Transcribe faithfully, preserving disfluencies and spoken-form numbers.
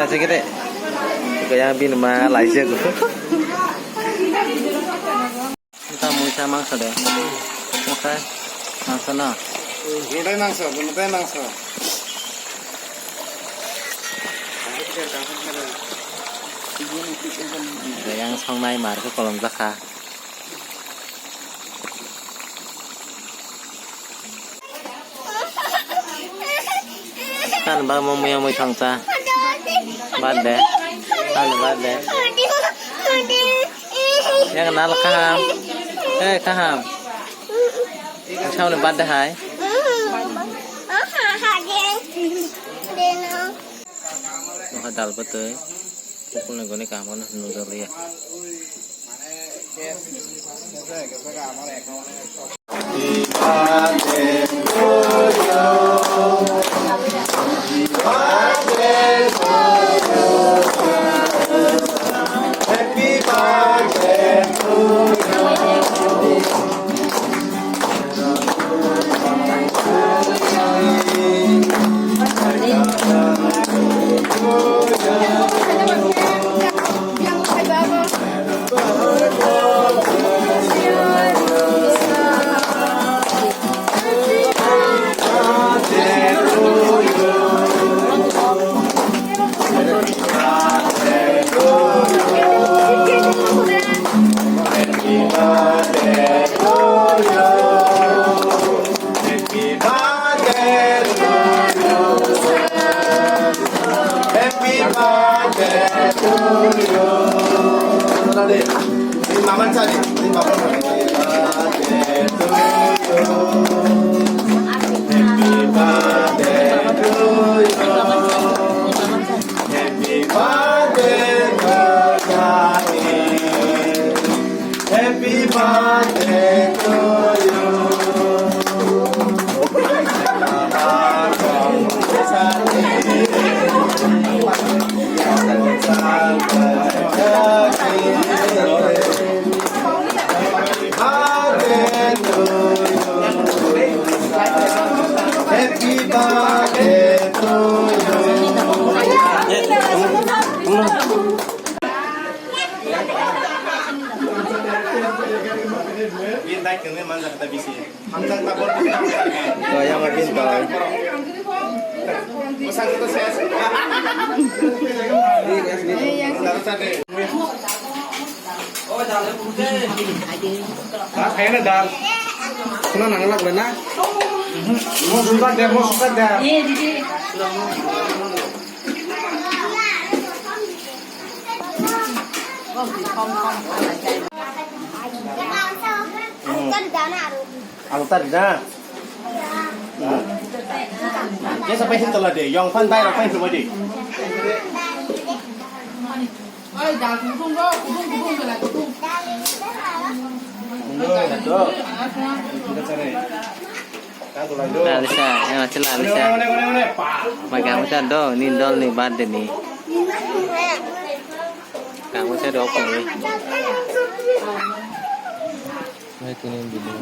Kete kete. Kaya bini ma laijak. Ita muisa mangsa de. Muisa mangsa na. Mutai mangsa, mutai mangsa. Yang songnai mar khe kolom jakha. Kan ba mo muyang mui thangcha. Bad de. Kan bad de. Yang nal kaham. Eh, kaham. Sauni bad de hai. Noha dal bwtwi, kukulni goni kaham no nujak liya. Happy birthday to you. Happy birthday to you. Ni mama chari, ni mama chari. Happy birthday to you. Happy birthday to you. Happy birthday to Johnny. Happy birthday to you. Happy birthday to you. Bin dai kene manjak ta bisi. Hamjak ta bor. To yang bin dai. Bosang to ses. Daru chate. Dal khaina dal. Kuna nang lak na. Mo suka de, mo suka de. Alu tadi na. Hmm. Dia sampai sini telah deh. Yang fan bayar apa yang cuma deh? Oi, dal kutung ro, kutung, kutung, belai kutung. Lalisa, yang macam Lalisa. Magang macam do, ni dol ni bad ni. Kang macam do kong ni. Hai tini video.